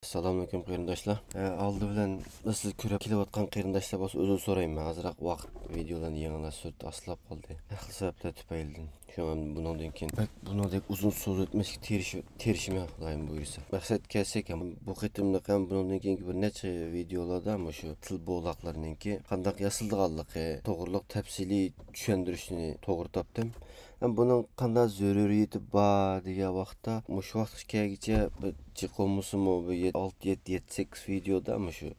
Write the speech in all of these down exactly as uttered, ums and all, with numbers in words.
ئەسسالامۇئەلەيكۇم قېرىنداشلار. ئە، ئالدى بىلەن سىز كۆرۈپ كېلىۋاتقان قېرىنداشلار بولسا ئۆزى سورايمەن. ئازراق ۋاقىت ۋىدېئولارنى يېڭىلاش سۈرئىتى ئاستىلاپ قالدى. ھەر خىل سەۋەبلەر تۈپەيلىدىن. شۇڭا بۇنىڭدىن كېيىن بەك بۇنىڭدەك ئۇزۇن سوزۇۋەتمەسلىككە تىرىشىپ، تىرىشىمەن خۇدايىم بۇيرۇسا. مەقسەتكە كەلسەك، بۇ قېتىملىق ھەم بۇنىڭدىن كېيىنكى بىر نەچچە ۋىدېئولاردا مۇشۇ تىل بولاقلىرىنىڭكى قانداق ياسىلىدىغانلىقى توغرۇلۇق تەپسىلىي چۈشەندۈرۈشنى توغرا تاپتىم. ھەم بۇنىڭ قانداق زۆرۈرىيىتى بار دېگەن ۋاقىتتا، مۇشۇ ۋاقىتقا كەلگۈچە بىر جىق بولمىسىمۇ، بىر يەت-، ئالتە، يەتتە، يەتتە، سەككىز ۋىدېئودا مۇشۇ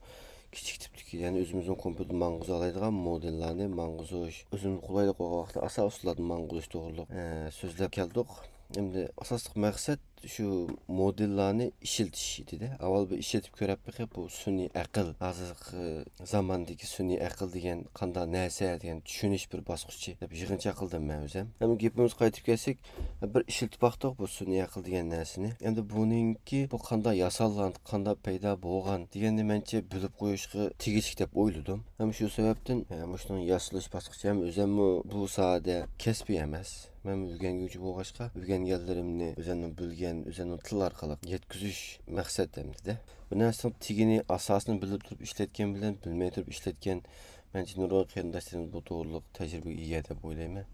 كىچىك تىپتىكى، يەنى ئۆزىمىزنىڭ كومپيۇتېردا ماڭغۇزالايدىغان مودېللارنى ماڭغۇزۇش، ئۆزىمىزگە قولايلىق بولغان ۋاقىتتا ئاساسىي ئۇسۇللاردا ماڭغۇزۇش توغرۇلۇق، ئە، سۆزلەپ كەلدۇق. ئەمدى ئاساسلىق مەقسەت شۇ مودېللارنى ئىشلىتىش ئىدى-دە. ئاۋۋال بىر ئىشلىتىپ كۆرەپ بېقىپ، بۇ سۈنئىي ئەقىل، ھازىرقى زاماندىكى سۈنئىي ئەقىل دېگەن قانداق نەرسە دېگەن چۈشىنىش بىر باسقۇچى دەپ يىغىنچاق قىلدىم مەن ئۆزۈم. ئەمما گېپىمىزگە قايتىپ كەلسەك، بىر ئىشلىتىپ باقتۇق بۇ سۈنئىي ئەقىل دېگەن نەرسىنى. ئەمدى بۇنىڭكى بۇ قانداق ياسالغان، قانداق پەيدا بولغان دېگەننى مەنچە بىلىپ قويۇشقا تېگىشلىك دەپ ئويلىدىم. ھەم شۇ سەۋەبتىن، ھە، مۇشۇنىڭ ياسىلىش باسقۇچى ھەم ئۆزۈممۇ بۇ ساھەدە كەسپىي ئەمەس. مەن ئۆگەنگۈچى بولغاچقا، ئۆگەنگەنلىرىمنى ئۆزۈمنىڭ بىلگەن، ئۆزۈمنىڭ تىل ئارقىلىق يەتكۈزۈش مەقسەت ئەمدىدە. بىر نەرسىنىڭ تېگىنى، ئاساسىنى بىلىپ تۇرۇپ ئىشلەتكەن بىلەن بىلمەي تۇرۇپ ئىشلەتكەن، مەنچە نۇرغۇن قېرىنداشلىرىمىز بۇ توغرۇلۇق تەجرىبىگە ئىگە دەپ ئويلايمەن.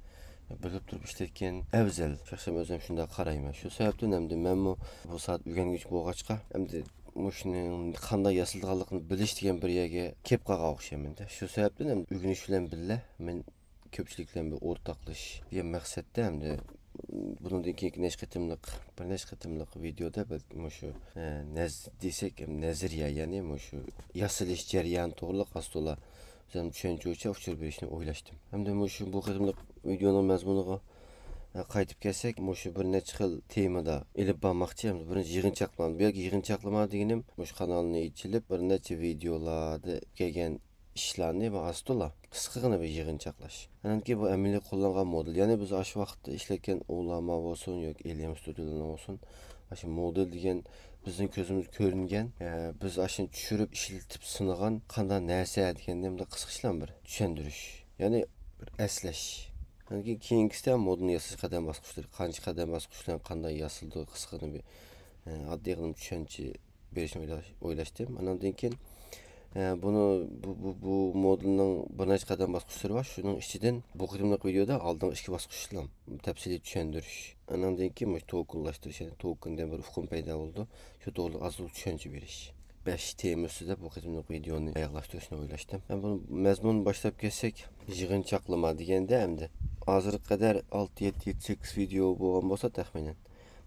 بىلىپ تۇرۇپ ئىشلەتكەن ئەۋزەل. شەخسەن ئۆزۈم شۇنداق قارايمەن. شۇ سەۋەبتىن ئەمدى مەنمۇ بۇ سائەت ئۆگەنگۈچى بولغاچقا، ئەمدى مۇشۇنىڭ قانداق ياسىلىدىغانلىقىنى بىلىش دېگەن بىر يەرگە كېلىپ قالغان ئوخشايمەن-دە. شۇ سەۋەبتىن ئەمدى ئۆگىنىش بىلەن بىللە مەن كۆپچىلىك بىلەن بىر ئورتاقلىشىش دېگەن مەقسەتتە، ئەمدى بۇنىڭدىن كېيىنكى نەچچە قېتىملىق، بىر نەچچە قېتىملىق ۋىدېئودا بەلكىم مۇشۇ، ئە، نەز-، دېسەك، نەزەرىيە، يەنى مۇشۇ ياسىلىش جەريانى توغرۇلۇق ئاستۇلا ئۆزۈم چۈشەنچە بويىچە ئۇچۇر بېرىشنى ئويلاشتىم. ھەمدە مۇشۇ بۇ قېتىملىق ۋىدېئونىڭ مەزمۇنىغا، ئە، قايتىپ كەلسەك، مۇشۇ بىر نەچچە خىل تېمىدا ئېلىپ بارماقچى. ھەمدە بىرىنچى يىغىنچاقلىما، بۇ يەردە يىغىنچاقلىما دېگىنىم مۇشۇ قانالنى ئېچىلىپ، بىر نەچچە ۋىدېئولاردا كەلگەن ئىشلارنى ۋە ئاستىلا قىسقىغىنا بىر يىغىنچاقلاش. ئەنكى بۇ ئەمەلىي قوللانغان مودېل. يەنى بىز ئاشۇ ۋاقىتتا ئىشلەتكەن ئۇلاما بولسۇن ياكى ئېلىيەم ستۇدىيەلەرنىڭ بولسۇن، ئاشۇ مودېل دېگەن بىزنىڭ كۆزىمىزگە كۆرۈنگەن، ئە، بىز ئاشۇنى چۈشۈرۈپ ئىشلىتىپ سىنىغان قانداق نەرسە دېگەندىن بىر قىسقىچىلا بىر چۈشەندۈرۈش. يەنى بىر ئەسلەش. ئەنكى كېيىنكىسىدە مودېلنى ياساش قەدەم باسقۇچلىرى، قانچە قەدەم باسقۇچ بىلەن قانداق ياسىلىدۇ، قىسقىغىنا بىر، ئە، ئاددىيغىنە چۈشەنچە بېرىشنى ئويلاش-، ئويلاشتىم. ئاناندىن كېيىن، ئە، بۇنى، بۇ، بۇ، بۇ مودېلنىڭ بىر نەچچە قەدەم باسقۇچلىرى بار. شۇنىڭ ئىچىدىن بۇ قېتىملىق ۋىدېئودا ئالدىنقى ئىككى باسقۇچنى تەپسىلىي چۈشەندۈرۈش. ئاناندىن كېيىن مۇشۇ توكېنلاشتۇرۇش، يەنى توكېن دېگەن بىر ئۇقۇم پەيدا بولىدۇ. شۇ توغرىلىق ئاز تولا چۈشەنچە بېرىش. بەش تېما ئۈستىدە بۇ قېتىملىق ۋىدېئونى ئاياغلاشتۇرۇشنى ئويلاشتىم. مەن بۇنى مەزمۇن باشلاپ كەتسەك، يىغىنچاقلىما دېگەندە ئەمدى ھازىرغا قەدەر ئالتە، يەتتە، يەتتە، سەككىز ۋىدېئو بولغان بولسا تەخمىنەن،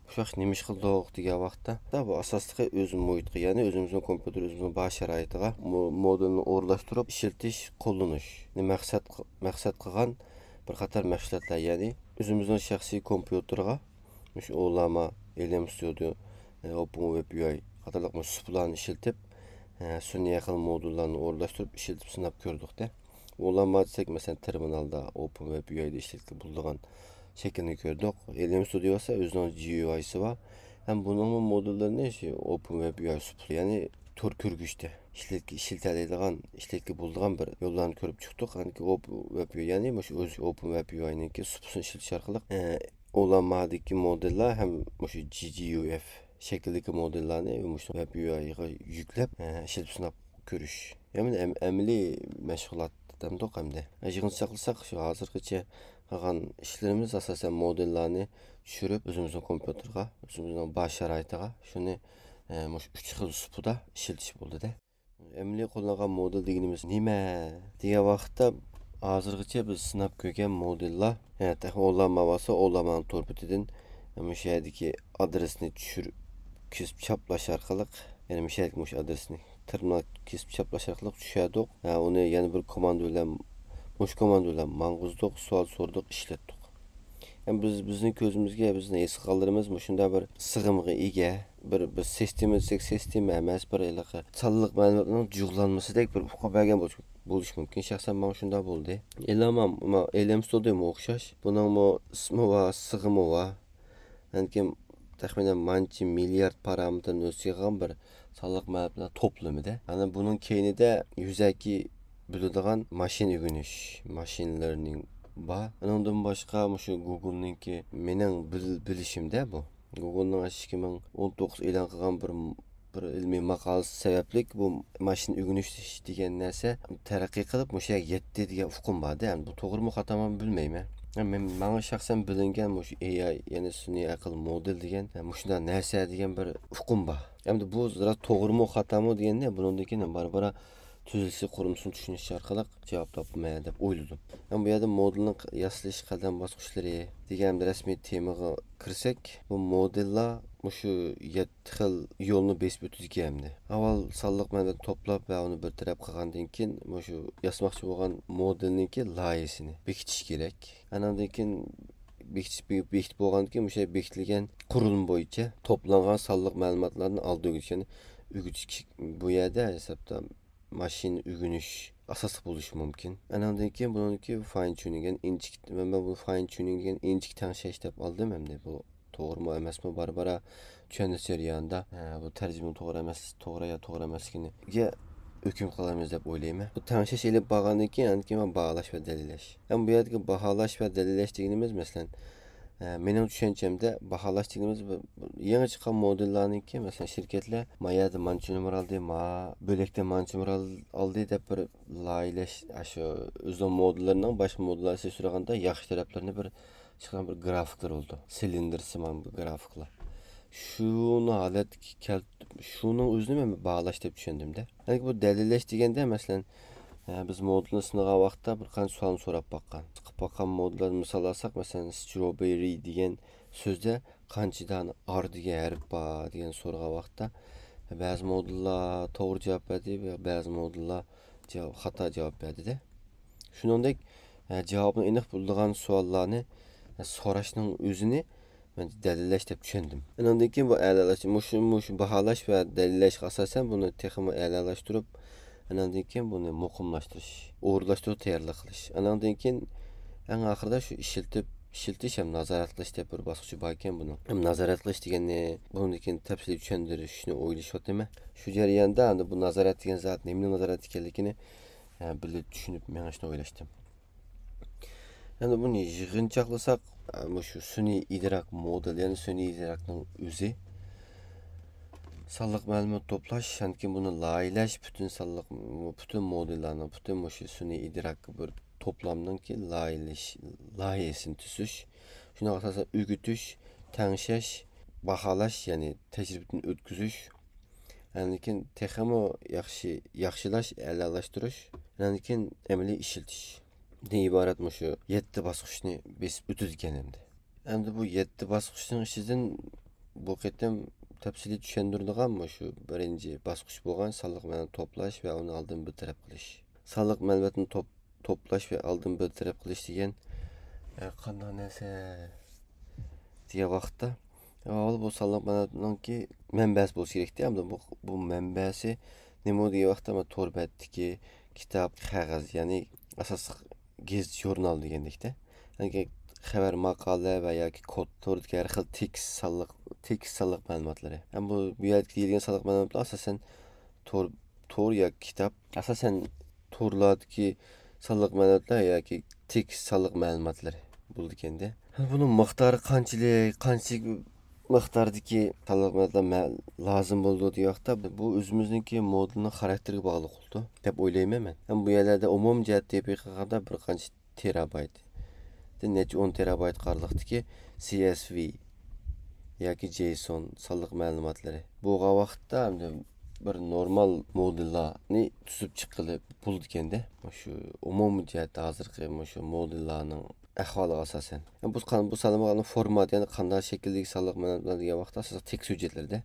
مۇشۇ ۋاقىت نېمە ئىش قىلدۇق دېگەن ۋاقىتتا، بۇ ئاساسلىقى ئۆز مۇھىتقا، يەنى ئۆزىمىزنىڭ كومپيۇتېر، ئۆزىمىزنىڭ بار شارائىتىغا مو-، مودېلنى ئورۇنلاشتۇرۇپ ئىشلىتىش، قوللىنىشنى مەقسەت قىل-، مەقسەت قىلغان بىر قاتار مەشغۇلاتلار، يەنى ئۆزىمىزنىڭ شەخسىي كومپيۇتېرىغا مۇشۇ ئۇلاما، ئېلىيەم ستۇدىيو، ئوپېن ۋېب يۇ ئاي قاتارلىق مۇشۇ سۇپىلارنى ئىشلىتىپ، سۈنئىي ئەقىل مودېللارنى ئورۇنلاشتۇرۇپ ئىشلىتىپ سىناپ كۆردۇق-تە. ئۇلاما دېسەك، مەسىلەن، تېرمىنالدا ئوپېن ۋېب يۇ ئايدا ئىشلەتكىلى بولىدىغان شەكىلنى كۆردۇق. ئېلىيەم ستۇدىيو بولسا ئۆزىنىڭ جى يۇ ئايسى بار. ھەم بۇنىڭمۇ مودېللىرىنى شۇ ئوپېن ۋېب يۇ ئاي سۇپىسى، يەنى تور كۆرگۈچتە ئىشلەتكە-، ئىشلىتەلەيدىغان، ئىشلەتكىلى بولىدىغان بىر يوللارنى كۆرۈپ چىقتۇق. ئەنكى ئوپېن ۋېب يۇ ئاي، يەنى مۇشۇ ئۆزى ئوپېن ۋېب يۇ ئاينىڭكى سۇپىسىنى ئىشلىتىش ئارقىلىق، ئە، ئۇلامادىكى مودېللار ھەم مۇشۇ جى جى يۇ ئېف شەكىلدىكى مودېللارنى مۇشۇ ۋېب يۇ ئايغا يۈكلەپ، ئە، ئىشلىتىپ سىناپ كۆرۈش. يەنى ئەم-، ئەمەلىي مەشغۇلات دەمدۇق ئەمدى. يىغىنچاقلىساق، شۇ ھازىرغىچە قىلغان ئىشلىرىمىز ئاساسەن مودېللارنى چۈشۈرۈپ، ئۆزىمىزنىڭ كومپيۇتېرغا، ئۆزىمىزنىڭ بار شارائىتىغا شۇنى، ئە، مۇشۇ ئۈچ خىل سۇپىدا ئىشلىتىش بولدى-دە. ئەمەلىي قوللانغان مودېل دېگىنىمىز نېمە دېگەن ۋاقىتتا، ھازىرغىچە بىز سىناپ كۆرگەن مودېللار، يەنى تېخى ئۇلاما بولسا، ئۇلامانىڭ تور بېتىدىن مۇشۇ يەردىكى ئادرېسنى چۈشۈرۈپ، كېسىپ چاپلاش ئارقىلىق، يەنى مۇشۇ يەردىكى مۇشۇ ئادرېسنى تېرمىنال كېسىپ چاپلاش ئارقىلىق چۈشەردۇق. ھە، ئۇنى يەنە بىر كوماندا بىلەن، مۇشۇ كوماندا بىلەن ماڭغۇزدۇق، سوئال سورىدۇق، ئىشلەتتۇق. ھەم بىز، بىزنىڭ كۆزىمىزگە، بىزنىڭ ھېس قىلغانلىرىمىز مۇشۇنداق بىر سىغىمغا ئىگە، بىر، بىر سىستېما دېسەك سىستېما ئەمەس، بىر ھېلىقى سانلىق مەلۇماتنىڭ جۇغلانمىسىدەك بىر ئۇقۇم بەرگەن بولۇش، بولۇشى مۇمكىن. شەخسەن ماڭا شۇنداق بولدى. ئېلىما، ما-، ئېلىيەم ستۇدىيومۇ ئوخشاش. بۇنىڭمۇ ئىسمى بار، سىغىمى بار. لېكىن تەخمىنەن مانچە مىليارد پارامېتىرنى ئۆز ئىچىگە ئالغان بىر سانلىق مەلۇماتلار توپلىمىدە. ئەنە بۇنىڭ كەينىدە يۈزەكى بىلىدىغان ماشىنا ئۆگىنىش، ماشىن لېرنىڭ بار. ئۇنىڭدىن باشقا مۇشۇ گۇگلنىڭكى، مېنىڭ بىل-، بىلىشىمدە بۇ. گۇگلنىڭ ئىككى مىڭ ئون توققۇز ئېلان قىلغان بىر بىر ئىلمىي ماقالىسى سەۋەبلىك بۇ ماشىنا ئۆگىنىش دېگەن نەرسە تەرەققىي قىلىپ، مۇشۇ يەرگە يەتتى دېگەن ئۇقۇم بار-دە. يەنى بۇ توغرىمۇ خاتامۇ بىلمەيمەن. مەن، ماڭا شەخسەن بىلىنگەن مۇشۇ ئېي ئاي، يەنى سۈنئىي ئەقىل مودېل دېگەن، مۇشۇنداق نەرسە دېگەن بىر ئۇقۇم بار. ئەمدى بۇ راست توغرىمۇ خاتامۇ دېگەننى بۇنىڭدىن كېيىن بارا-بارا تۈزۈلۈشى قۇرۇلمىسىنى چۈشىنىش ئارقىلىق جاۋاب تاپىمەن دەپ ئويلىدىم. مەن بۇ يەردە مودېلنىڭ ياسىلىش قەدەم باسقۇچلىرى دېگەن رەسمىي تېمىغا كىرسەك، بۇ مودېللار مۇشۇ يەتتە خىل يولنى بېسىپ ئۆتىدىكەن ئەمدى. ئاۋۋال سانلىق مەلۇماتنى توپلاپ ۋە ئۇنى بىر تەرەپ قىلغاندىن كېيىن، مۇشۇ ياسىماقچى بولغان مودېلنىڭكى لايىھىسىنى بېكىتىش كېرەك. ئاناندىن كېيىن بېكىتىش، بېكىتىپ بولغاندىن كېيىن، مۇشۇ بېكىتىلگەن قۇرۇلما بويىچە توپلانغان سانلىق مەلۇماتلارنى ئالدىن ئۆگىتىش، يەنى ئۆگىتىش بۇ يەردە ھېسابتا ماشىنا ئۆگىنىش ئاساسلىق بولۇشى مۇمكىن. ئاناندىن كېيىن بۇنىڭدىكى فاين تيۇنىنگ، يەنى ئىنچىكە، مەن، مەن بۇ فاين تيۇنىنگ دېگەن ئىنچىكە تەڭشەش دەپ ئالدىم ئەمدى. بۇ توغرىمۇ ئەمەسمۇ، بارا-بارا چۈشەندۈرۈش جەريانىدا، ئە، بۇ تەرجىمىنىڭ توغرا ئەمەس، توغرا يا توغرا ئەمەسلىكىگە ھۆكۈم قىلالمايمىز دەپ ئويلايمەن. بۇ تەڭشەش ئېلىپ بارغاندىن كېيىن، ئاندىن كېيىن باھالاش ۋە دەلىللەش. ئەمما بۇ يەردىكى باھالاش ۋە دەلىللەش دېگىنىمىز، مەسىلەن، ئە، مېنىڭ چۈشەنچەمدە باھالاش دېگىنىمىز بۇ، بۇ يېڭى چىققان مودېللارنىڭكى، مەسىلەن، شىركەتلەر ما يەردە مانچە نومۇر ئالدى، ما بۆلەكتە مانچە نومۇر ئال-، ئالدى دەپ بىر لايىھەلەش، ئاشۇ ئۆزىنىڭ مودېللىرىنىڭ باشقا مودېللارغا سېلىشتۇرغاندا ياخشى تەرەپلىرىنى بىر چىققان بىر گرافىكلار بولىدۇ. سىلىندىر سىمان بىر گرافىكلار. شۇنى ھالەتكە كەلتۈرۈپ، شۇنىڭ ئۆزىنى مەن باھالاش دەپ چۈشەندىم-دە. يەنى بۇ دەلىللەش دېگەندە، مەسىلەن، ئە، بىز مودېلنى سىنىغان ۋاقىتتا بىر قانچە سوئالنى سوراپ باققان. قىلىپ باققان مودېللارنى مىسال ئالساق، مەسىلەن، ستروبېررى دېگەن سۆزدە قانچە دانە ئار دېگەن ھەرپ بار دېگەن سورىغان ۋاقىتتا، بەزى مودېللار توغرا جاۋاب بەردى، بەزى مودېللار جاۋاب، خاتا جاۋاب بەردى-دە. شۇنىڭدەك، ئە، جاۋابىنى ئېنىق بىلىدىغان سوئاللارنى، ئە، سوراشنىڭ ئۆزىنى مەن دەلىللەش دەپ چۈشەندىم. ئۇنىڭدىن كېيىن بۇ ئەلەلەش، مۇشۇ، مۇشۇ باھالاش ۋە دەلىللەشكە ئاساسەن بۇنى تېخىمۇ ئەلالاشتۇرۇپ، ئۇنىڭدىن كېيىن بۇنى مۇقىملاشتۇرۇش، ئورۇنلاشتۇرۇش، تەييارلىق قىلىش. ئۇنىڭدىن كېيىن ئەڭ ئاخىرىدا شۇ ئىشلىتىپ، ئىشلىتىش ھەم نازارەت قىلىش دەپ بىر باسقۇچى بار ئىكەن بۇنىڭ. ھەم نازارەت قىلىش دېگەننى بۇنىڭدىن كېيىن تەپسىلىي چۈشەندۈرۈشنى ئويلىشىۋاتىمەن. شۇ جەرياندا ئەمدى بۇ نازارەت دېگەن زات نېمىنىڭ نازارىتى ئىكەنلىكىنى، ئە، بىللە چۈشىنىپ مېڭىشنى ئويلاشتىم. يەنى بۇنى يىغىنچاقلىساق، ئە، مۇشۇ سۈنئىي ئىدراك مودېلى، يەنى سۈنئىي ئىدراكنىڭ ئۆزى سانلىق مەلۇمات توپلاش، يەنى بۇنى لايىھەلەش، پۈتۈن سانلىق، پۈتۈن مودېللارنىڭ، پۈتۈن مۇشۇ سۈنئىي ئىدراكقا بىر توپلامنىڭكى لايىھەلىش، لايىھەسىنى تۈزۈش، شۇنىڭغا ئاساسەن ئۆگىتىش، تەڭشەش، باھالاش، يەنى تەجرىبىدىن ئۆتكۈزۈش، ئاندىن كېيىن تېخىمۇ ياخشى، ياخشىلاش، ئەلالاشتۇرۇش، ئاندىن كېيىن ئەمەلىي ئىشلىتىشتىن ئىبارەت مۇشۇ يەتتە باسقۇچنى بېسىپ ئۆتىدىكەن ئەمدى. ئەمدى بۇ يەتتە باسقۇچنىڭ ئىچىدىن بۇ قېتىم تەپسىلىي چۈشەندۈرىدىغان مۇشۇ بىرىنچى باسقۇچ بولغان سانلىق مەلۇمات توپلاش ۋە ئۇنى ئالدىن بىر تەرەپ قىلىش. سانلىق مەلۇماتنى توپ-، توپلاش ۋە ئالدىن بىر تەرەپ قىلىش دېگەن، ئە، قانداق نەرسە دېگەن ۋاقىتتا، ئاۋۋال بۇ سانلىق مەلۇماتنىڭكى مەنبەسى بولۇشى كېرەكتى. ئەمدى بۇ، بۇ مەنبەسى نېمە دېگەن ۋاقىتتا، مانا تور بەتتىكى كىتاب، قەغەز، يەنى ئاساسلىق گېزىت، ژۇرنال دېگەندەكتە. يەنى خەۋەر، ماقالە ۋە ياكى كود، توردىكى ھەر خىل تېكىست سانلىق، تېكىست سانلىق مەلۇماتلىرى. ھەم بۇ، بۇ يەردە دېيىلگەن سانلىق مەلۇماتلار ئاساسەن تور، تور ياكى كىتاب، ئاساسەن تورلاردىكى سانلىق مەلۇماتلار ياكى تېكىست سانلىق مەلۇماتلىرى بولىدىكەندە. بۇنىڭ مىقدارى قانچىلىك، قانچىلىك مىقداردىكى سانلىق مەلۇماتلار مە-، لازىم بولىدۇ دېگەن ۋاقىتتا، بۇ ئۆزىمىزنىڭكى مودېلنىڭ خاراكتېرىگە باغلىق بولىدۇ دەپ ئويلايمەن مەن. ھەم بۇ يەرلەردە ئومۇمىي جەھەتتە بىر قانچە تېرابايت، نەچچە ئون تېرابايت ئارىلىقتىكى سى ئېس ۋى ياكى جەيسون سانلىق مەلۇماتلىرى بولغان ۋاقىتتا، ئەمدى بىر نورمال مودېللارنى تۈزۈپ چىققىلى بولىدىكەندە، مۇشۇ ئومۇمىي جەھەتتە ھازىرقى مۇشۇ مودېللارنىڭ ئەھۋالىغا ئاساسەن. بۇ قان-، بۇ سانلىق مەلۇماتلارنىڭ فورماتى، يەنى قانداق شەكىلدىكى سانلىق مەلۇماتلار دېگەن ۋاقىتتا، ئاساسلىق تېكىست ھۆججەتلىرىدە.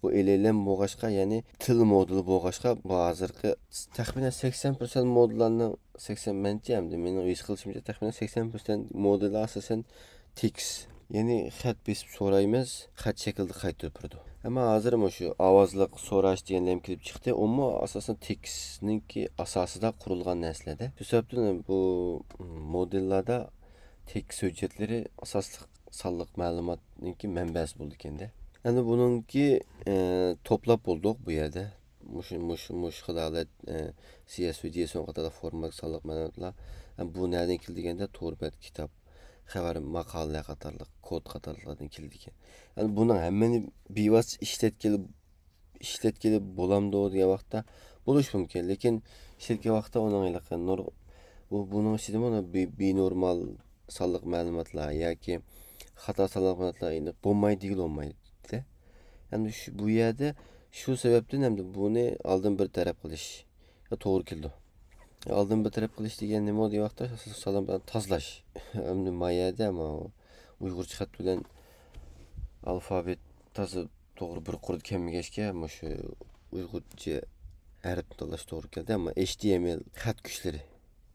بۇ ئېل ئېل ئېم بولغاچقا، يەنى تىل مودېلى بولغاچقا، بۇ ھازىرقى تەخمىنەن سەكسەن پىرسەنت مودېللارنىڭ، سەكسەن، مەنچە ئەمدى، مېنىڭ ھېس قىلىشىمچە، تەخمىنەن سەكسەن پىرسەنت مودېلى ئاساسەن تېكىست. يەنى خەت بېسىپ سورايمىز، خەت شەكلىدە قايتۇرۇپ بېرىدۇ. ئەمما ھازىر مۇشۇ ئاۋازلىق سوراش دېگەنلەر كېلىپ چىقتى. ئۇمۇ ئاساسەن تېكىستنىڭكى ئاساسىدا قۇرۇلغان نەرسىلەردە. شۇ سەۋەبتىن بۇ مودېللاردا تېكىست ھۆججەتلىرى ئاساسلىق سانلىق مەلۇماتنىڭكى مەنبەسى بولىدىكەندە. ئەمدى بۇنىڭكى، ئە، توپلاپ بولدۇق بۇ يەردە. مۇشۇ، مۇشۇ، مۇشۇ خىل ھالەت، ئە، سى ئېس ۋى، جەيسون قاتارلىق فورماتتىكى سانلىق مەلۇماتلار. ئە، بۇ نەدىن كېلىدىكەندە؟ تور بەت، كىتاب، خەۋەر، ماقالە قاتارلىق، كود قاتارلىقلاردىن كېلىدىكەن. ئەمدى بۇنىڭ ھەممىنى بىۋاسىتە ئىشلەتكىلى ئىشلەتكىلى بولامدۇ دېگەن ۋاقىتتا، بولۇشى مۇمكىن. لېكىن ئىشلەتكەن ۋاقىتتا ئۇنىڭ ھېلىقى نۇر-، بۇ، بۇنىڭ ئىچىدىمۇ بى-، بىنورمال سانلىق مەلۇماتلار ياكى خاتا سانلىق مەلۇماتلار ئېنىق بولمايدۇ دېگىلى بولمايدۇ. ئەمدى شۇ، بۇ يەردە شۇ سەۋەبتىن ئەمدى بۇنى ئالدىن بىر تەرەپ قىلىش توغرا كېلىدۇ. ئالدىن بىر تەرەپ قىلىش دېگەن نېمە دېگەن ۋاقىتتا، سانلىق بىلەن تازىلاش. ئەمدى ما يەردە، ئەمما ئۇيغۇرچە خەت بىلەن ئالفابېت تازا توغرا بىر قۇردا كەلمىگەچكە، مۇشۇ ئۇيغۇرچە ھەرپنى تاللاش توغرا كەلدى. ئەمما ئېچ تى ئېم ئېل خەت كۈچلىرى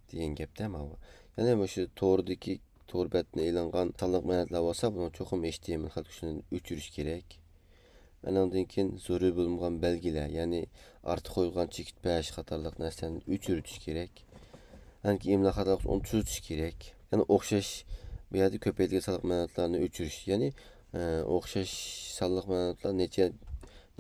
دېگەن گەپتە ماۋۇ. يەنى مۇشۇ توردىكى، تور بەتتىن ئېلىنغان سانلىق مەلۇماتلار بولسا، بۇنىڭ چوقۇم ئېچ تى ئېم ئېل خەت كۈچلىرىنى ئۆچۈرۈش كېرەك. ئانىڭدىن كېيىن زۆرۈر بولمىغان بەلگىلەر، يەنى ئارتىا قويۇلغان چېكىت بەش قاتارلىق نەرسىلەرنى ئۆچۈرۈۋېتىش كېرەك. ئاندىن كېيىن ئىملا خاتالىق بولسا ئۇنى تۈزىتىش كېرەك. يەنى ئوخشاش، بۇ يەردە كۆپەيتىلگەن سانلىق مەلۇماتلارنى ئۆچۈرۈش، يەنى، ئە، ئوخشاش سانلىق مەلۇماتلار نەچچە،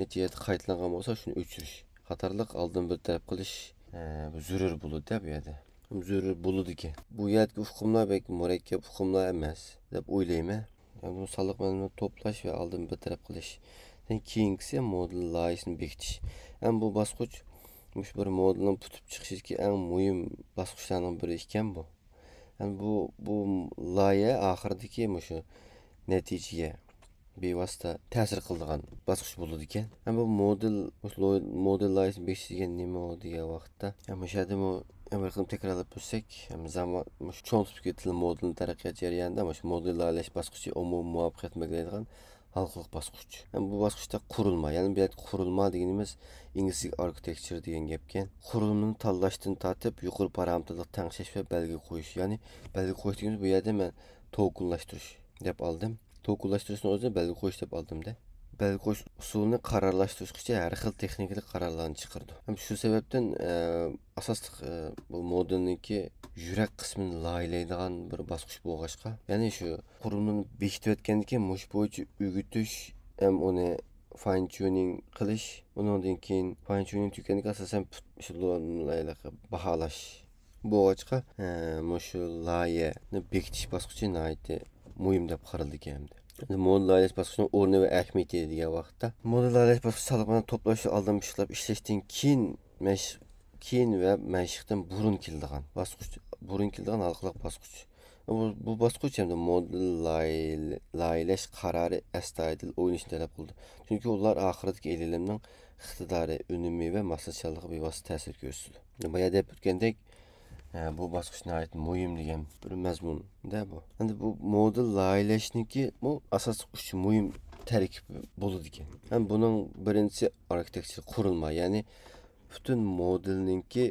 نەچچە يەردە قايتىلانغان بولسا، شۇنى ئۆچۈرۈش قاتارلىق ئالدىن بىر تەرەپ قىلىش، ئە، بۇ زۆرۈر بولىدۇ بۇ يەردە. زۆرۈر بولىدىكەن. بۇ يەردىكى ئۇقۇملار بەك مۇرەككەپ ئۇقۇملار ئەمەس دەپ ئويلايمەن. يەنى بۇ سانلىق مەلۇمات توپلاش ۋە ئالدىن بىر تەرەپ قىلىش. يەنى كېيىنكىسى مودېل لايىھەسىنى بېكىتىش. ھەم بۇ باسقۇچ مۇشۇ بىر مودېلنىڭ پۈتۈپ چىقىشىدىكى ئەڭ مۇھىم باسقۇچلارنىڭ بىرى ئىكەن بۇ. ھەم بۇ، بۇ لايىھە ئاخىرىدىكى مۇشۇ نەتىجىگە بىۋاسىتە تەسىر قىلىدىغان باسقۇچ بولىدىكەن. ھەم بۇ مودېل، مۇشۇ لو-، مودېل لايىھەسىنى بېكىتىش دېگەن نېمە دېگەن ۋاقىتتا، ھەم مۇشۇ يەردىمۇ يەنە بىر قېتىم تەكرارلاپ ئۆتسەك، ھەم زامان، مۇشۇ چوڭ تىپتىكى تىل مودېلىنىڭ تەرەققىيات جەريانىدا مۇشۇ مودېل لايىھەلەش باسقۇچى ئومۇمىي مۇۋەپپەقىيەت بەلگىلەيدىغان ھالقىلىق باسقۇچ. ھەم بۇ باسقۇچتا قۇرۇلما، يەنى بۇ يەردە قۇرۇلما دېگىنىمىز ئىنگلىزچىدىكى ئاركىتېكچر دېگەن گەپكەن. قۇرۇلمىنى تاللاشتىن تارتىپ يۇقىرى پارامېتىرلىق تەڭشەش ۋە بەلگە قويۇش. يەنى بەلگە قويۇش دېگىنىمىز بۇ يەردە مەن توكېنلاشتۇرۇش دەپ ئالدىم. توكېنلاشتۇرۇشنىڭ ئۆزىنى بەلگە قويۇش دەپ ئالدىم-دە. بەلگە قويۇش ئۇسۇلىنى قارارلاشتۇرۇشقىچە ھەر خىل تېخنىكىلىق قارارلارنى چىقىرىدۇ. ھەم شۇ سەۋەبتىن، ئە، ئاساسلىق، ئە، بۇ مودېلنىڭكى يۈرەك قىسمىنى لايىھەلەيدىغان بىر باسقۇچ بولغاچقا، يەنى شۇ قۇرۇلمىنى بېكىتىۋەتكەندىن كېيىن مۇشۇ بويىچە ئۆگىتىش ھەم ئۇنى فاين تيۇنىڭ قىلىش، ئۇنىڭدىن كېيىن فاين تيۇنىڭ تۈگىگەندىن كېيىن ئاساسەن پۈت-، شۇ لو-، باھالاش. بولغاچقا، ئە، مۇشۇ لايىھەنى بېكىتىش باسقۇچى ناھايىتى مۇھىم دەپ قارىلىدىكەن ئەمدى. ئەمدى مودېل لايىھەلەش باسقۇچىنىڭ ئورنى ۋە ئەھمىيىتى دېگەن ۋاقىتتا، مودېل لايىھەلەش باسقۇچى سانلىق مەلۇمات توپلاشنى ئالدىن پىششىقلاپ ئىشلەشتىن كېيىن مەش-، كېيىن ۋە مەشىقتىن بۇرۇن كېلىدىغان باسقۇچ، بۇرۇن كېلىدىغان ھالقىلىق باسقۇچ. بۇ، بۇ باسقۇچ ھەمدە مودېل لايىھە-، لايىھەلەش قارارى ئەستايىدىل ئويلىنىشنى تەلەپ قىلىدۇ. چۈنكى ئۇلار ئاخىرىدىكى ئېلىنىمنىڭ ئىقتىدارى، ئۈنۈمى ۋە ماقسەتچانلىقىغا بىۋاسىتە تەسىر كۆرسىتىدۇ. بايا دەپ ئۆتكەندەك، ئە، بۇ باسقۇچ ناھايىتى مۇھىم دېگەن بىر مەزمۇن-دە بۇ. ئەمدى بۇ مودېل لايىھەلەشنىڭكى بۇ ئاساسلىق ئۈچ مۇھىم تەركىبى بولىدىكەن. ھەم بۇنىڭ بىرىنچىسى ئاركىتېكچر، قۇرۇلما، يەنى پۈتۈن مودېلنىڭكى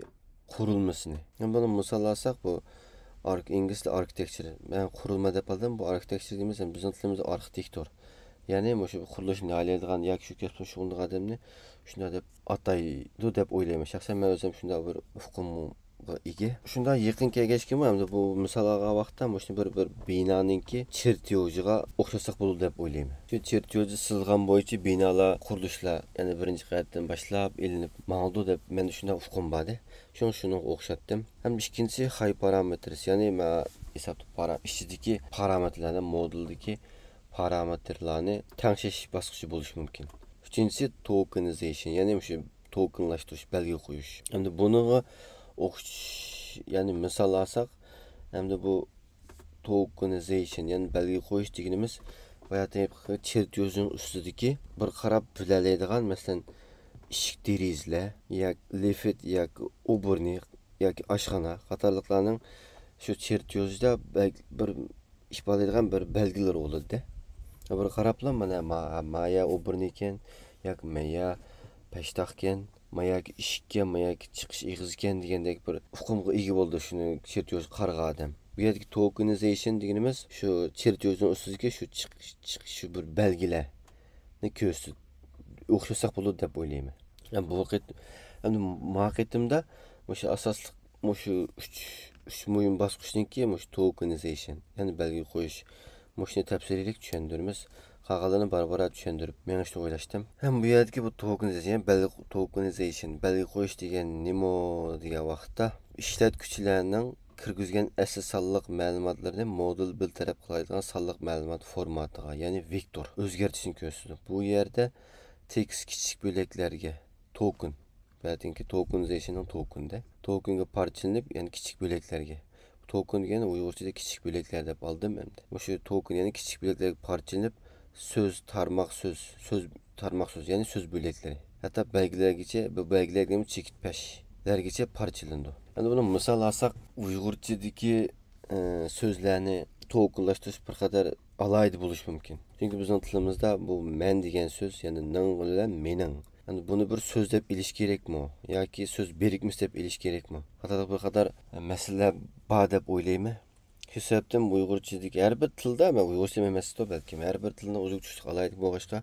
قۇرۇلمىسىنى. ھەم بۇنى مىسال ئالساق، بۇ ئارك-، ئىنگلىز تىلى ئاركىتېكچر. مەن قۇرۇلما دەپ ئالدىم. بۇ ئاركىتېكچر دېگىنىمىز ھەم بىزنىڭ تىلىمىزدا ئارخىتېكتور. يەنى مۇشۇ قۇرۇلۇشنى ھالەيدىغان ياكى شۇ كەسىپتە شۇغۇللىنىدىغان ئادەمنى شۇنداق دەپ ئاتايدۇ دەپ ئويلايمەن. شەخسەن مەن ئۆزۈم شۇنداق بىر ئۇقۇمغا ئىگە. شۇنداق يېقىن كەلگەچكىمۇ ئەمدى بۇ مىسال ئالغان ۋاقىتتا مۇشۇنى بىر، بىر بىنانىڭكى چېرتيوژىغا ئوخشاتساق بولىدۇ دەپ ئويلايمەن. شۇ چېرتيوژدا سىزغان بويىچە بىنالار، قۇرۇلۇشلار، يەنى بىرىنچى قەۋەتتىن باشلاپ ئېلىنىپ ماڭىدۇ دەپ مەندە شۇنداق ئۇقۇم بار ئىدى. شۇڭا شۇنىڭغا ئوخشاتتىم. ھەم ئىككىنچىسى خاي پارامېتىرس، يەنى مەن ھېسابتا پارا-، ئىچىدىكى پارامېتىرلارنى، مودېلدىكى پارامېتىرلارنى تەڭشەش باسقۇچى بولۇشى مۇمكىن. ئۈچىنچىسى توكېنىزېيشن، يەنى مۇشۇ توكېنلاشتۇرۇش، بەلگە قويۇش. ئەمدى بۇنىڭغا ئوخشىتىش، يەنى مىسال ئالساق، ئەمدى بۇ توكېنىزېيشن، يەنى بەلگە قويۇش دېگىنىمىز باياتىنقى چېرتيوژنىڭ ئۈستىدىكى بىر قاراپ بىلەلەيدىغان، مەسىلەن، ئىشىك دېرىزىلەر ياكى لىفت ياكى ئوبورنىك ياكى ئاشخانا قاتارلىقلارنىڭ شۇ چېرتيوژدا بەل-، بىر ئىپادىلەيدىغان بىر بەلگىلىرى بولىدۇ. بىر قاراپلا، مانا ما-، مايا ئوبورنىكەن ياكى مايا پەشتاقكەن، ماياكى ئىشىككەن، ماياكى چىقىش ئېغىزىكەن دېگەندەك بىر ئۇقۇمغا ئىگە بولىدۇ شۇنى چېرتيوژغا قارىغان ئادەم. بۇ يەردىكى توكېنىزېيشن دېگىنىمىز شۇ چېرتيوژنىڭ ئۈستىدىكى شۇ چىقىش، چىقىش شۇ بىر بەلگىلەرنى كۆرسىتىپ ئوخشاتساق بولىدۇ دەپ ئويلايمەن. يەنى بۇ قېت-، ئەمدى ما قېتىمدا مۇشۇ ئاساسلىق، مۇشۇ ئۈچ، ئۈچ مۇھىم باسقۇچنىڭكى مۇشۇ توكېنىزېيشن، يەنى بەلگە قويۇش، مۇشۇنى تەپسىلىيرەك چۈشەندۈرىمىز. قالغانلىرىنى بارا-بارا چۈشەندۈرۈپ مېڭىشنى ئويلاشتىم. ھەم بۇ يەردىكى بۇ توكېنىزېيشن، بەلگە، توكېنىزېيشن، بەلگە قويۇش دېگەن نېمە دېگەن ۋاقىتتا، ئىشلەتكۈچىلەرنىڭ كىرگۈزگەن ئەسلى سانلىق مەلۇماتلىرىنى مودېل بىر تەرەپ قىلالايدىغان سانلىق مەلۇمات فورماتىغا، يەنى ۋېكتور ئۆزگەرتىشنى كۆرسىتىدۇ. بۇ يەردە تېكىست كىچىك بۆلەكلەرگە، توكېن، بەتىنكى توكېنىزېيشننىڭ توكېنىدە، توكېنگە پارچىلىنىپ، يەنى كىچىك بۆلەكلەرگە. توكېن دېگەن ئۇيغۇرچىدا كىچىك بۆلەكلەر دەپ ئالدىم ئەمدى. مۇشۇ توكېن، يەنى كىچىك بۆلەكلەرگە پارچىلىنىپ، سۆز، تارماق سۆز، سۆز، تارماق سۆز، يەنى سۆز بۆلەكلىرى. ھەتتا بەلگىلەرگىچە، بۇ بەلگىلەرگىمۇ چېكىت پەشلەرگىچە پارچىلىنىدۇ. ئەمدى بۇنى مىسال ئالساق، ئۇيغۇرچىدىكى، ئى، سۆزلەرنى توكېنلاشتۇرۇش بىر قەدەر ئالاھىدە بولۇشى مۇمكىن. چۈنكى بىزنىڭ تىلىمىزدا بۇ مەن دېگەن سۆز، يەنى نىڭ بىلەن مېنىڭ. يەنى بۇنى بىر سۆز دەپ ئېلىش كېرەكمۇ؟ ياكى سۆز بىرىكمىسى دەپ ئېلىش كېرەكمۇ؟ قاتارلىق بىر قەدەر مەسىلىلەر بار دەپ ئويلايمەن. شۇ سەۋەبتىن ئۇيغۇرچىدىكى ھەر بىر تىلدا، مەن ئۇيغۇرچە ئەمەستۇ بەلكىم، ھەر بىر تىلنىڭ ئۆزىگە تۇشلۇق ئالاھىدىلىكى بولغاچقا،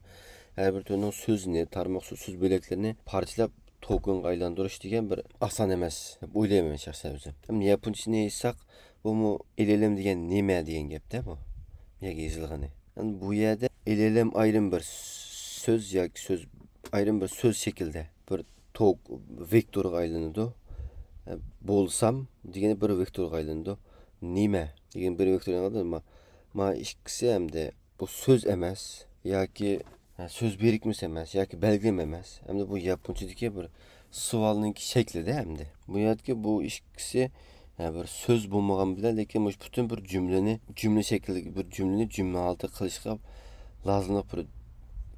ھەر بىر تىلنىڭ سۆزىنى، تارماق سۆز، سۆز بۆلەكلىرىنى پارچىلاپ توكېنغا ئايلاندۇرۇش دېگەن بىر ئاسان ئەمەس دەپ ئويلايمەن مەن شەخسەن ئۆزۈم. ھەم ياپونچىسىنى ئېيتساق، بۇمۇ ئېلېلېم دېگەن نېمە دېگەن گەپتە بۇ. بۇ يەرگە يېزىلغىنى. يەنى بۇ يەردە ئېلېلېم ئايرىم بىر سۆز ياكى سۆز، ئايرىم بىر سۆز شەكلىدە بىر توك ۋېكتورغا ئايلىنىدۇ. ئە، بولسام دېگىنى بىر ۋېكتورغا ئايلىنىدۇ. نېمە دېگەن بىر ۋېكتورغا ئايلىنىدۇ. ما-، مانا ئىككىسى ئەمدى بۇ سۆز ئەمەس ياكى، ھە، سۆز بىرىكمىسى ئەمەس ياكى بەلگىلىمە ئەمەس. ئەمدى بۇ ياپونچىدىكى بىر سوئالنىڭكى شەكلىدە ئەمدى. بۇ يەردىكى بۇ ئىككىسى، ھە، بىر سۆز بولمىغان بىلەن، لېكىن مۇشۇ پۈتۈن بىر جۈملىنى، جۈملە شەكلىدىكى بىر جۈملىنى جۈملە ھالىتىگە قىلىشقا لازىملىق بىر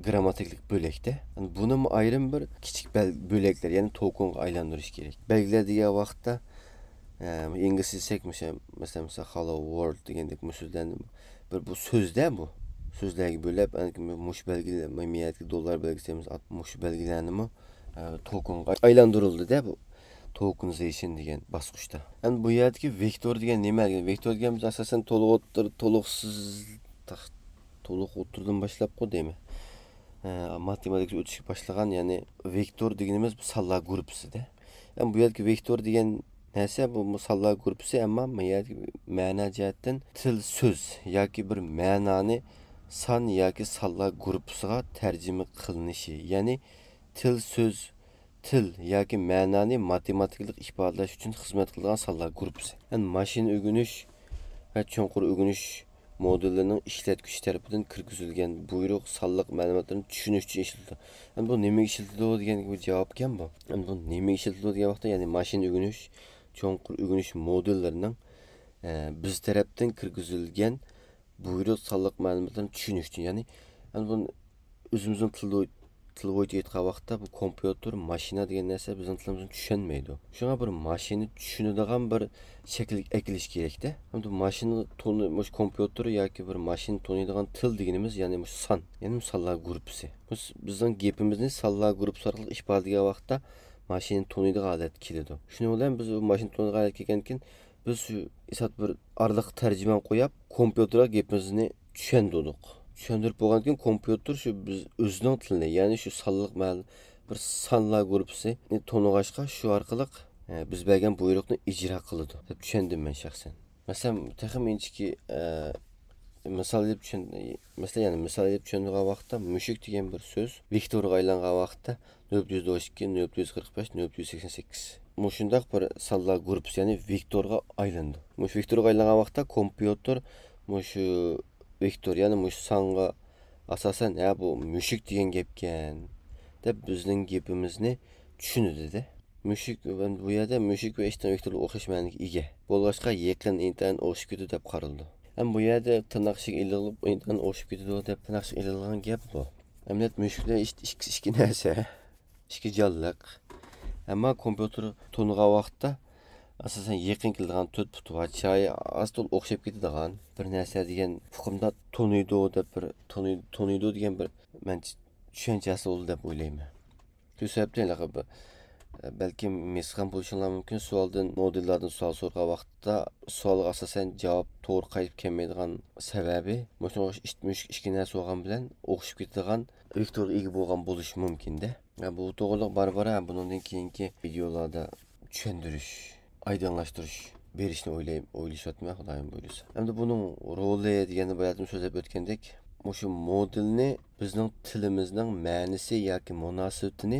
گرامماتىكىلىق بۆلەكتە. يەنى بۇنىمۇ ئايرىم بىر كىچىك بەل-، بۆلەكلەر، يەنى توكېنغا ئايلاندۇرۇش كېرەك. بەلگىلەر دېگەن ۋاقىتتا، ئە، ئىنگلىزچە دېسەك، مۇشۇ، مەسىلەن، مىسال، ھالو ۋورلد دېگەندەك مۇشۇ سۆزلەرنى بىر بۇ سۆزدە بۇ. سۆزلەرگە بۆلۈپ، ئاندىن كېيىن مۇشۇ بەلگىلەر، مەمىيەتلىك دوللار بەلگىسى دەيمىز، مۇشۇ بەلگىلەرنىمۇ، ئە، توكېنغا ئايلاندۇرۇلدى-دە بۇ. توكېنىزېيشن دېگەن باسقۇچتا. ئەمدى بۇ يەردىكى ۋېكتور دېگەن نېمە دېگەن؟ ۋېكتور دېگەن بىز ئاساسەن تولۇق ئوتتۇر-، تولۇقسىز، تاق-، تولۇق ئوتتۇرىدىن باشلاپقۇ دەيمەن. ئە، ماتېماتىكىسى ئۆتۈشكە باشلىغان، يەنى ۋېكتور دېگىنىمىز بۇ سانلار گۇرۇپپىسىدە. ئەمما بۇ يەردىكى ۋېكتور دېگەن نەرسە بۇ، بۇ سانلار گۇرۇپپىسى، ئەمما بۇ يەردىكى مەنە جەھەتتىن تىل سۆز ياكى بىر مەنانى سان ياكى سانلار گۇرۇپپىسىغا تەرجىمە قىلىنىشى، يەنى تىل سۆز، تىل ياكى مەنانى ماتېماتىكىلىق ئىپادىلەش ئۈچۈن خىزمەت قىلىدىغان سانلار گۇرۇپپىسى. يەنى ماشىنا ئۆگىنىش ۋە چوڭقۇر ئۆگىنىش مودېللىرىنىڭ ئىشلەتكۈچى تەرىپىدىن كىرگۈزۈلگەن بۇيرۇق سانلىق مەلۇماتلىرىنى چۈشىنىش ئۈچۈن ئىشلىتىلىدۇ. يەنى بۇ نېمىگە ئىشلىتىلىدۇ دېگەن بۇ جاۋابكەن بۇ. يەنى بۇ نېمىگە ئىشلىتىلىدۇ دېگەن ۋاقىتتا، يەنى ماشىنا ئۆگىنىش، چوڭقۇر ئۆگىنىش مودېللىرىنىڭ، ئە، بىز تەرەپتىن كىرگۈزۈلگەن بۇيرۇق سانلىق مەلۇماتلىرىنى چۈشىنىش ئۈچۈن، يەنى، يەنى بۇنى ئۆزىمىزنىڭ تىلىدا، تىل بويىچە ئېيتقان ۋاقىتتا، بۇ كومپيۇتېر، ماشىنا دېگەن نەرسە بىزنىڭ تىلىمىزنى چۈشەنمەيدۇ. شۇڭا بىر ماشىنا چۈشىنىدىغان بىر شەكىلگە ئەكېلىش كېرەكتە. ئەمدى ماشىنا تونۇ-، مۇشۇ كومپيۇتېر ياكى بىر ماشىنا تونۇيدىغان تىل دېگىنىمىز، يەنى مۇشۇ سان، يەنى مۇشۇ سانلار گۇرۇپپىسى. بىز، بىزنىڭ گېپىمىزنى سانلار گۇرۇپپىسى ئارقىلىق ئىپادىلىگەن ۋاقىتتا، ماشىنا تونۇيدىغان ھالەتكە كېلىدۇ. شۇنىڭ بىلەن بىز بۇ ماشىنا تونۇيدىغان ھالەتكە كەلگەندىن كېيىن، بىز شۇ ئىسات بىر ئارىلىق تەرجىمان قويۇپ، كومپيۇتېرغا گېپىمىزنى چۈشەندۈردۇق. چۈشەندۈرۈپ بولغاندىن كېيىن، كومپيۇتېر شۇ بىز ئۆزىنىڭ تىلىنى، يەنى شۇ سانلىق مەل-، بىر سانلار گۇرۇپپىسىنى تونۇغاچقا، شۇ ئارقىلىق، ئە، بىز بەرگەن بۇيرۇقنى ئىجرا قىلىدۇ، دەپ چۈشەندىم مەن شەخسەن. مەسىلەن، تېخىمۇ ئىنچىكە، ئە، مىسال ئېلىپ چۈشەن-، مەسىلەن، يەنى مىسال ئېلىپ چۈشەندۈرگەن ۋاقىتتا، مۈشۈك دېگەن بىر سۆز ۋېكتورغا ئايلانغان ۋاقىتتا، نۆل پۈتۈن يۈز ئوتتۇز ئىككى، نۆل پۈتۈن يۈز قىرىق بەش، نۆل پۈتۈن يۈز سەكسەن سەككىز. مۇشۇنداق بىر سانلار گۇرۇپپىسى، يەنى ۋېكتورغا ئايلىنىدۇ. مۇشۇ ۋېكتورغا ئايلانغان ۋاقىتتا كومپيۇتېر مۇشۇ ۋېكتور، يەنى مۇشۇ سانغا ئاساسەن، ھە، بۇ مۈشۈك دېگەن گەپكەن، دەپ بىزنىڭ گېپىمىزنى چۈشىنىدۇ-دە. مۈشۈك، بۇ يەردە مۈشۈك ۋە ئىتنىڭ ۋېكتورلىرى ئوخشاش مەنىگە ئىگە. بولغاچقا، يېقىن، ئىنتايىن ئوخشىشىپ كېتىدۇ دەپ قارىلىدۇ. ھەم بۇ يەردە تىرناق ئىچىگە ئېلىنىپ، ئىنتايىن ئوخشىشىپ كېتىدۇ دەپ تىرناق ئىچىگە ئېلىنغان گەپ بۇ. ئەمەلىيەتتە مۈشۈكلەر ئىككى، ئىككى، ئىككى نەرسە. ئىككى جانلىق. ئەمما كومپيۇتېر تونۇغان ۋاقىتتا، ئاساسەن، يېقىن كېلىدىغان تۆت پۇتى بار، چىرايى ئاز-تولا ئوخشاپ كېتىدىغان بىر نەرسە دېگەن ئۇقۇمدا تونۇيدۇ دەپ بىر، تونۇي-، تونۇيدۇ دېگەن بىر، مەنچە، چۈشەنچە ھاسىل بولدى دەپ ئويلايمەن. شۇ سەۋەبتىن ھېلىقى بىر، بەلكىم مېسىقان بولۇشۇڭلار مۇمكىن. سوئالدىن، مودېللاردىن سوئال سورىغان ۋاقىتتا، سوئالغا ئاساسەن جاۋاب توغرا قايتىپ كەلمەيدىغان سەۋەبى، مۇشۇ ئىت، مۈشۈك ئىككى نەرسە بولغان بىلەن ئوخشىشىپ كېتىدىغان ۋېكتورغا ئىگە بولغان بولۇشى مۇمكىن-دە. ھە، بۇ توغرىلىق بارا-بارا بۇنىڭدىن كېيىنكى ۋىدېئولاردا چۈشەندۈرۈش، ئايدىڭلاشتۇرۇش بېرىشنى ئويلاي-، ئويلىشىۋاتىمەن، خۇدايىم بۇيرۇسا. ئەمدى بۇنىڭ رولى دېگەندە باياتىن سۆزلەپ ئۆتكەندەك، مۇشۇ مودېلنى بىزنىڭ تىلىمىزنىڭ مەنىسى ياكى مۇناسىۋىتىنى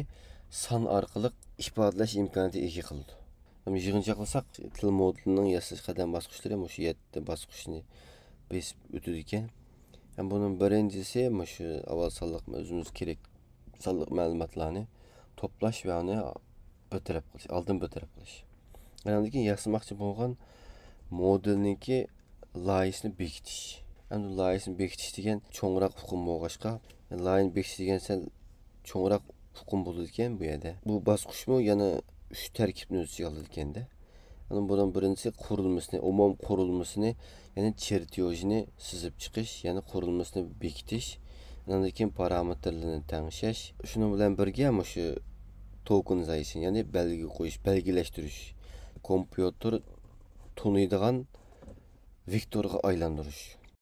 سان ئارقىلىق ئىپادىلەش ئىمكانىيىتىگە ئىگە قىلىدۇ. ھەم يىغىنچاقلىساق، تىل مودېلىنىڭ ياسىلىش قەدەم باسقۇچلىرى مۇشۇ يەتتە باسقۇچنى بېسىپ ئۆتىدىكەن. ھەم بۇنىڭ بىرىنچىسى مۇشۇ ئاۋۋال سانلىق ئۆزىمىز كېرەك سانلىق مەلۇماتلارنى توپلاش ۋە ئۇنى بىر تەرەپ قىلىش، ئالدىن بىر تەرەپ قىلىش. ئاندىن كېيىن ياسىماقچى بولغان مودېلنىڭكى لايىھىسىنى بېكىتىش. ئەمدى لايىھىسىنى بېكىتىش دېگەن چوڭراق ئۇقۇم بولغاچقا، لايىھىنى بېكىتىش دېگەن سەل چوڭراق ئۇقۇم بولىدىكەن بۇ يەردە. بۇ باسقۇچمۇ يەنە ئۈچ تەركىبنى ئۆز ئىچىگە ئالىدىكەندە. ئۇنىڭ بۇنىڭ بىرىنچىسى قۇرۇلمىسىنى، ئومۇمىي قۇرۇلمىسىنى، يەنى چېرتيوژنى سىزىپ چىقىش، يەنى قۇرۇلمىسىنى بېكىتىش، ئاندىن كېيىن پارامېتىرلىرىنى تەڭشەش. شۇنىڭ بىلەن بىرگە مۇشۇ توكېنىزايشن، يەنى بەلگە قويۇش، بەلگىلەشتۈرۈش، كومپيۇتېر تونۇيدىغان ۋېكتورغا ئايلاندۇرۇش.